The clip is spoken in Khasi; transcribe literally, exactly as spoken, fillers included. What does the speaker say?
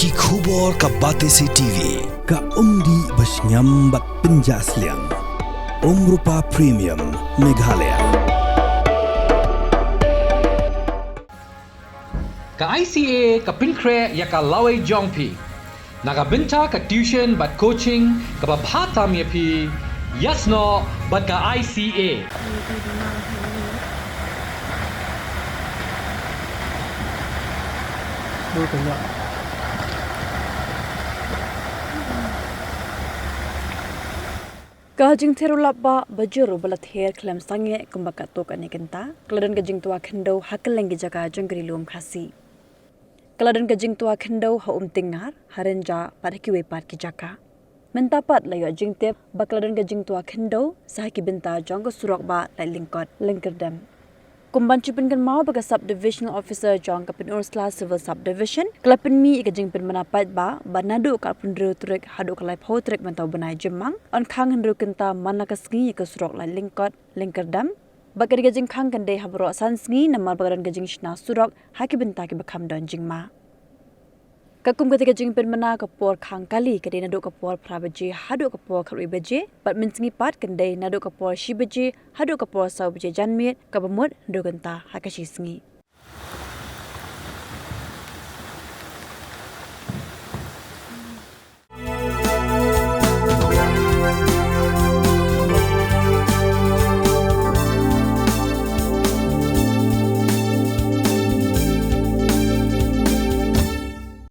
Ki khubor ka Batesi T V, ka umdih ba shngiam bad pynjah sliang. Umrupa Premium, Meghalaya. Ka I C A ka pynkhreh ïa ka lawei jong phi. Na ka bynta ka tuition bad coaching kaba bha tam ïa phi, ïasnoh bad ka I C A. Ka jingther u lap bah ba jur uba la ther khlem sangeh kumba katto katne kynta, ka la don ka jingtwa khyndew ha kylleng ki jaka jong ka Ri Lum Khasi. Ka la don ka jingtwa khyndew ha Umtyngngar, ha Rynjah bad ha kiwei pat ki jaka. Mynta pat la ïoh jingtip ba ka la don ka jingtwa khyndew sa ha ki bynta jong ka surok bah Laitlyngkot, Lyngkyrdem. Kum ban shu pynkynmaw ba ka Sub Divisional Officer jong ka Pynursla Civil Sub Division ka la pynmih ïa ka jingpynbna paidbah ba naduh ka arphew hynriew tarik haduh ka laiphew tarik mynta u bnai Jymmang, yn khang hynriew kynta man la ka sngi ïa ka surok Laitlyngkot, Lyngkyrdem. Bad ka dei ka jingkhang kan dei ha baroh san sngi namar ba ka don ka jingshna surok ha ki bynta kiba kham don jingma. Katkum kata ka jingpynbna, ka por khang kali ka dei naduh ka por phra baje haduh ka por khatwei baje, bad mynsngi pat kan dei naduh ka por shi baje haduh ka por saw baje janmiet, kaba mut hynriew kynta ha ka shi sngi.